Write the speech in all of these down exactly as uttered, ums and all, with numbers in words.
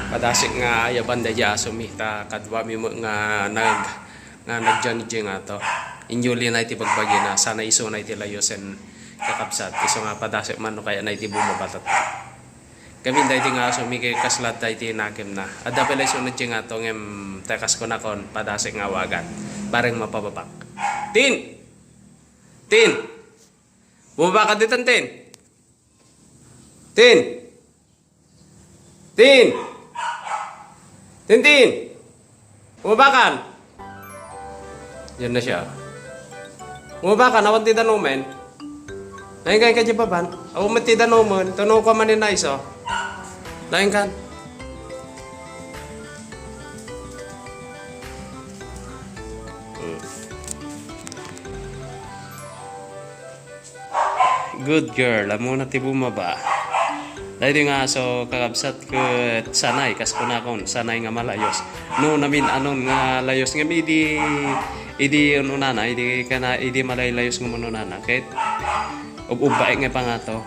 Padasek nga ayaban daydi asomi, ta kaduami met nga nag-, nga nagdian idiay ngato. Inyulina iti bagbagina, sana isuna iti layosen, kakabsat. Isu nga padasek man no kayatna iti bumaba tatta. Gamin daydi nga asomi ket kasla adda iti nakemna. Adda pay la isuna idiay ngato ngem ta kas kunakon, padasek nga awagan. Bareng mapababak. Tin! Tin! Bumaba ka ditan, Tin! Tin! Tin! Tintin! Bumabakan! Diyan na siya. Bumabakan, awan ti danomen. Laeng ka, ka di baban. Awan met ti danomen. Tuno ko manin na iso. Laeng kan. Hmm. Good girl, ammona ti bumaba. Daydi nga aso, kakabsat, ket sanay, kas kunakon, sanay nga malayos. No namin-anon nga layos ngem idi, idi ununana, idi kana, idi malaylayos nga ununana, ket ub-ubbaek nga pangato.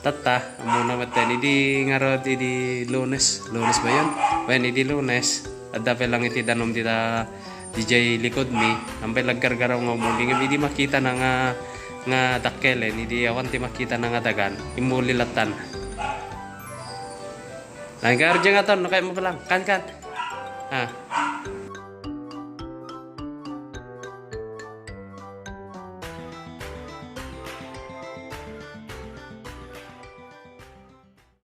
Tatta, ammona metten, idi ngarud, idi Lunes, Lunes ba yun? Wen, idi Lunes, adda pay lang iti danom dita, didiay likod mi, ampay laggargaraw nga umuli. Ngem idi makita na nga, nga dakkelen, idi awan ti makita na nga dagan, immuli lattan. Ay, gardiyan nga ton, no kaya mo palang, kan, kan. Ah.